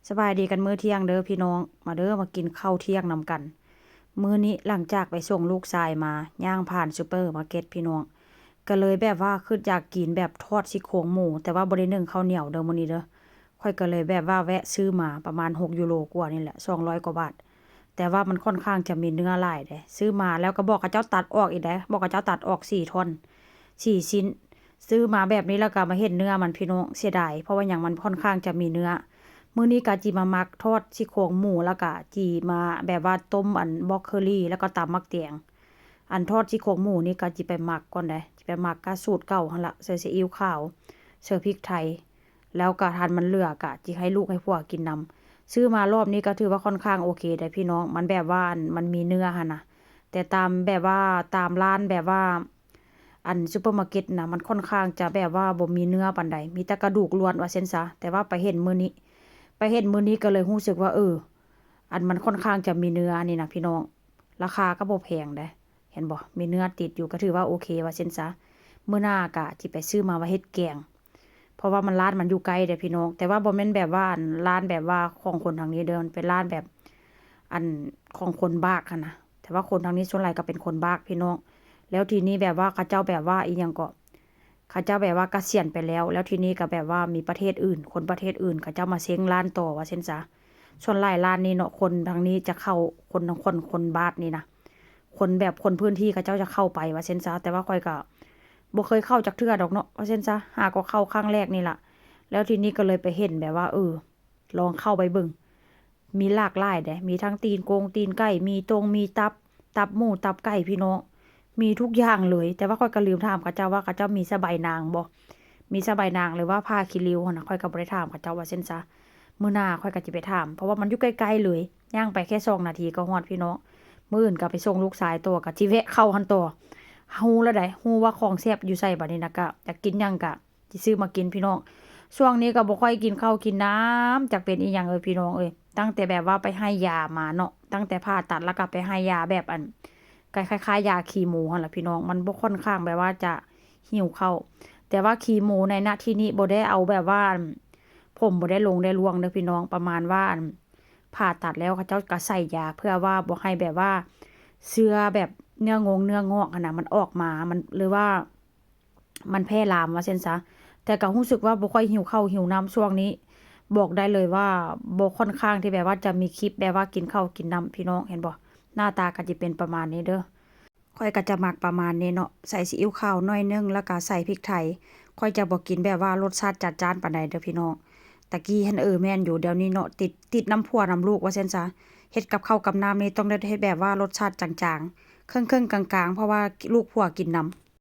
ສະບາຍດີກັນມື້ທ່ຽງເດີພີ່ນ້ອງ ມາເດີ ມາກິນເຂົ້າທ່ຽງນຳກັນ. ມື້ນີ້ຫຼັງຈາກໄປສົ່ງລູກຊາຍມາ ຍ່າງຜ່ານຊຸບເປີມາເກັດພີ່ນ້ອງ ກະເລີຍແບບວ່າຄຶດຢາກກິນແບບທອດຊີ້ໂຄງໝູ ແຕ່ວ່າບໍ່ໄດ້ໜຶ້ງເຂົ້າໜຽວເດີມື້ນີ້ເດີ. ຂ້ອຍກະເລີຍແບບວ່າແວະຊື້ມາປະມານຫົກຢູໂຣກວ່ານີ້ແຫຼະ ສອງຮ້ອຍກວ່າບາດ ແຕ່ວ່າມັນຂ້ອນຂ້າງຈະມີເນື້ອຫຼາຍເດ້. ຊື້ມາແລ້ວກະບອກເຂົາເຈົ້າຕັດອອກອີກເດ້ ບອກເຂົາເຈົ້າຕັດອອກສີ່ທ່ອນ ສີ່ຊິ້ນ. ຊື້ມາແບບນີ້ແລ້ວກະມາເຫັນເນື້ອມັນພີ່ນ້ອງ ເສຍດາຍ ເພາະວ່າຫຍັງ ມັນຂ້ອນຂ້າງຈະມີເນື້ອ. ມື້ນີ້ກະຈິມາໝັກທອດຊີ້ໂຄງໝູ ແລ້ວກະຈິມາແບບວ່າຕົ້ມອັນບຣອກໂຄລີ ແລ້ວກໍຕຳໝາກແຕງ. ອັນທອດຊີ້ໂຄງໝູນີ້ກະຈິໄປໝັກກ່ອນເດ້ ຊິໄປໝັກກະສູດເກົ່າຫັ້ນລະ ໃສ່ຊີອິ້ວຂາວ ໃສ່ພິກໄທ ແລ້ວກະຄັນມັນເຫຼືອກະຈິໃຫ້ລູກໃຫ້ຜົວກິນນຳ. ຊື້ມາລອບນີ້ກະຖືວ່າຂ້ອນຂ້າງໂອເຄເດ້ພີ່ນ້ອງ ມັນແບບວ່າອັນ ມັນມີເນື້ອຫັ້ນນະ ແຕ່ຕາມແບບວ່າ ຕາມຮ້ານແບບວ່າ ອັນຊຸບເປີມາເກັດນະ ມັນຂ້ອນຂ້າງຈະແບບວ່າບໍ່ມີເນື້ອປານໃດ ມີແຕ່ກະດູກລ້ວນວ່າຊັ້ນຊະ. ແຕ່ວ່າໄປເຫັນມື້ນີ້ ໄປເຫັນມື້ນີ້ກະເລີຍຮູ້ສຶກວ່າ ເອີ ອັນມັນຂ້ອນຂ້າງຈະມີເນື້ອນີ້ນະພີ່ນ້ອງ ລາຄາກະບໍ່ແພງເດ້ ເຫັນບໍ່ ມີເນື້ອຕິດຢູ່ ກະຖືວ່າໂອເຄວ່າຊັ້ນຊະ. ມື້ໜ້າກະຊິໄປຊື້ມາໄວ້ເຮັດແກງ ເພາະວ່າມັນ ຮ້ານມັນຢູ່ໃກ້ເດ້ພີ່ນ້ອງ ແຕ່ວ່າບໍ່ແມ່ນແບບວ່າ ອັນ ຮ້ານແບບວ່າຂອງຄົນທາງນີ້ເດີ ມັນເປັນຮ້ານແບບ ອັນ ຂອງຄົນບາກຫັ້ນນະ ແຕ່ວ່າຄົນທາງນີ້ສ່ວນຫຼາຍກະເປັນຄົນບາກພີ່ນ້ອງ. ແລ້ວທີນີ້ແບບວ່າເຂົາເຈົ້າແບບວ່າອີ່ຫຍັງເກາະ ເຂົາເຈົ້າແບບວ່າກະສຽນໄປແລ້ວ ແລ້ວທີນີ້ກະແບບວ່າມີປະເທດອື່ນ ຄົນປະເທດອື່ນເຂົາເຈົ້າມາເຊັງຮ້ານຕໍ່ວ່າຊັ້ນຊະ. ສ່ວນຫຼາຍຮ້ານນີ້ເນາະ ຄົນທາງນີ້ຈະເຂົ້າ ຄົນ ຄົນ ຄົນບາກນີ້ນະ ຄົນແບບຄົນພື້ນທີ່ເຂົາເຈົ້າຈະເຂົ້າໄປວ່າຊັ້ນຊະ. ແຕ່ວ່າຂ້ອຍກະບໍ່ເຄີຍເຂົ້າຈັກເທື່ອດອກເນາະ ວ່າຊັ້ນຊະ ຫາກໍເຂົ້າຄັ້ງແລກນີ້ລະ. ແລ້ວທີນີ້ກະເລີຍໄປເຫັນແບບວ່າ ເອີ ລອງເຂົ້າໄປເບິ່ງ ມີຫຼາກຫຼາຍເດ້ ມີທັງຕີນກົງຕີນໄກ່ ມີຕົງມີຕັບ ຕັບໝູຕັບໄກ່ພີ່ນ້ອງ ມີທຸກຢ່າງເລີຍ. ແຕ່ວ່າຂ້ອຍກະລືມຖາມເຂົາເຈົ້າວ່າ ເຂົາເຈົ້າມີສະບາຍນາງບໍ່ ມີສະບາຍນາງ ຫຼືວ່າຜ້າຄີລິ້ວຫັ້ນນະ ຂ້ອຍກະບໍ່ໄດ້ຖາມເຂົາເຈົ້າວ່າຊັ້ນຊະ. ມື້ໜ້າຂ້ອຍກະຊິໄປຖາມ ເພາະວ່າມັນຢູ່ໃກ້ໆເລີຍ ຍ່າງໄປແຄ່ສອງນາທີກະຮອດພີ່ນ້ອງ. ມື້ອື່ນກະໄປສົ່ງລູກຊາຍຕໍ່ ກະຊິແວະເຂົ້າຫັ້ນຕໍ່. ຮູ້ແລ້ວໃດ ຮູ້ວ່າຂອງແຊບຢູ່ໃສ ບາດນີ້ນະ ກະຢາກກິນຫຍັງກະ ຊິຊື້ມາກິນພີ່ນ້ອງ. ຊ່ວງນີ້ກະບໍ່ຄ່ອຍກິນເຂົ້າກິນນ້ຳ ຈັກເປັນອີ່ຫຍັງເອີຍພີ່ນ້ອງເອີຍ ຕັ້ງແຕ່ແບບວ່າໄປໃຫ້ຢາມາເນາະ ຕັ້ງແຕ່ຜ່າຕັດແລ້ວກະໄປໃຫ້ຢາແບບອັນ ກະຄ້າຍໆຢາຄີໂມຫັ້ນລະພີ່ນ້ອງ ມັນບໍ່ຂ້ອນຂ້າງແບບວ່າຈະຫິວເຂົ້າ. ແຕ່ວ່າຄີໂມໃນນະທີ່ນີ້ບໍ່ໄດ້ເອົາແບບວ່າ ອັນ ຜົມບໍ່ໄດ້ລົງໄດ້ລ່ວງເດີພີ່ນ້ອງ ປະມານວ່າ ອັນ ຜ່າຕັດແລ້ວເຂົາເຈົ້າກະໃສ່ຢາ ເພື່ອວ່າບໍ່ໃຫ້ແບບວ່າເຊື້ອແບບເນື້ອງົງເນື້ອງອກຫັ້ນນະ ມັນອອກມາ ມັນ ຫຼືວ່າ ມັນແຜ່ລາມວ່າຊັ້ນຊະ. ແຕ່ກະຮູ້ສຶກວ່າບໍ່ຄ່ອຍຫິວເຂົ້າຫິວນ້ຳຊ່ວງນີ້ ບອກໄດ້ເລີຍວ່າບໍ່ຂ້ອນຂ້າງທີ່ແບບວ່າຈະມີຄລິບແບບວ່າກິນເຂົ້າກິນນ້ຳພີ່ນ້ອງ ເຫັນບໍ່ ໜ້າຕາກະຊິເປັນປະມານນີ້ເດີ. ຂ້ອຍກະຈະໝັກປະມານນີ້ເນາະ ໃສ່ຊີອິ້ວຂາວໜ້ອຍໜຶ່ງ ແລ້ວກະໃສ່ພິກໄທ. ຂ້ອຍຈະບໍ່ກິນແບບວ່າລົດຊາດຈັດຈ້ານປານໃດເດີພີ່ນ້ອງ. ຕະກີ້ຫັ້ນ ເອີ ແມ່ນຢູ່ ດຽວນີ້ເນາະ ຕິດ ຕິດນຳຜົວນຳລູກວ່າຊັ້ນຊະ ເຮັດກັບເຂົ້າກັບນ້ຳນີ້ຕ້ອງໄດ້ເຮັດແບບວ່າລົດຊາດຈາງໆ ເຄິ່ງໆກາງໆ ເພາະວ່າລູກຜົວກິນນຳ.